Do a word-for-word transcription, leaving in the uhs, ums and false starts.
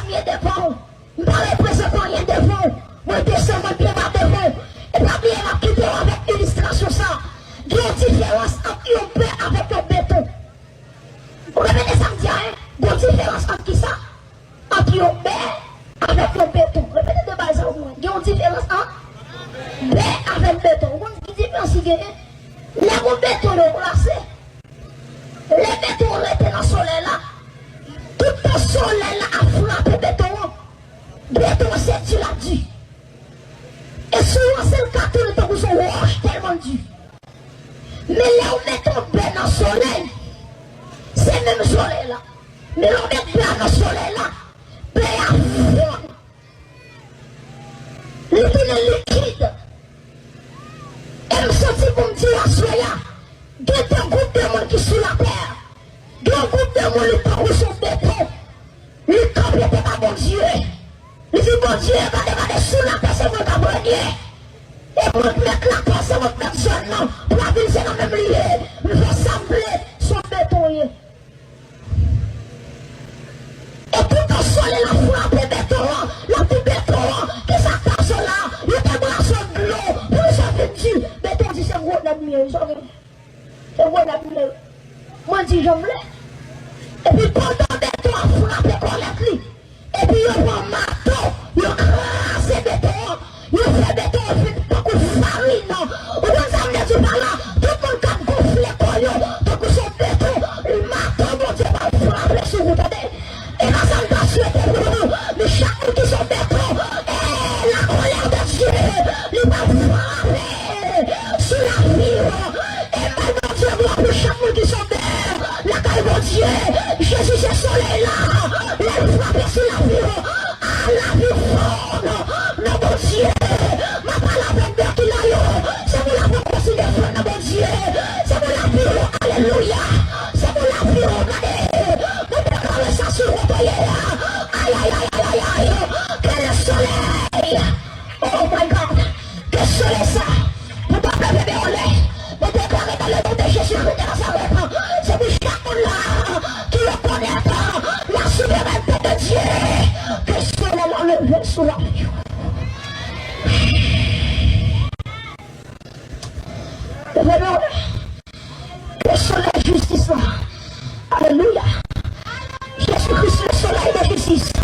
m ye devan w. M pa reprezante anyen devan w. Mwen desann mwen pye ba devan w. E pa bliye m ap kite w avèk ilistrasyon sa. Gen yon diferans ant yon bè avèk yon beton. Ou repete sa m di a, en? Gen yon diferans ant kisa? Ant yon bè avèk yon beton. Repete de bagay sa pou mwen. Gen yon diferans ant bè avèk beton. Ou konn ki diferans ki genyen? Lè gon beton yo plase, lè beton an rete nan solèy la, toutan solèy la ap frape beton an, beton an se di l ap di. E si w ranse l ka tounen tankou se yon wòch tèlman l di. Men lè w mete yon bè nan solèy, se menm solèy la. Men lè w met bè a nan solèy la, bè a fonn. Li tounen likid. E m santi pou m di w aswè a, gen de gwoup de moun ki sou latè. Gen yon gwoup de moun li tankou se yon beton. Li kanpe te ba Bondye. Li di, Bondye, gade, gade, sou latè se mwen k ap renye. E mwen k mèt latè, se mwen k mèt zòn nan. Pou lavil se nan men m li ye. M fè sa m vle, se yon beton ye. E toutan solèy la frape beton an, l ap di beton an, kisa k pase w la? Yo te brase w dlo, poukisa w vin di? Beton di se gwo nèg m ye, wi, sa w gen. Se gwo nèg m ye. Mwen di jan m vle. Epi pandan beton an frape kòlèt li, epi yo pran mato, yo kraze beton an, yo fè beton an vin tankou farin. Ou konn sa m vle di w pa la? Tout moun k ap gonfle kò yo tankou se yon beton, mato Bondye pral frape sou ou, tande. E pa sa m ta swete pou ou, men chak moun ki se yon beton, e la colère de Dieu, li pral frape sou lavi w. E bay Bondye glwa pou chak moun ki se yon bè lakay Bondye. Jezi se solèy la. Lè l frape sou lavi w, a, lavi w fonn nan Bondye. M ap pale avèk bè ki la yo. Se pou lavi w kontinye fonn nan Bondye. Se pou lavi w, alelouya. Se pou lavi w, gade. Mwen deklare sa sou kote w ye a. Ay, ay, ay, ay, ay, ay. Que le soleil. Oh my God. Que solèy sa. Pou pa pleve de anlè. Mwen deklare dans le nom de Jésus-Christ de Nazareth. Se pou chak moun la ki rekonèt la souveraineté de Dieu. Que solèy la leve sou lavi w. Leve men w. Ke solèy jistis la. Alelouya. Jezi Kris, le soleil de justice.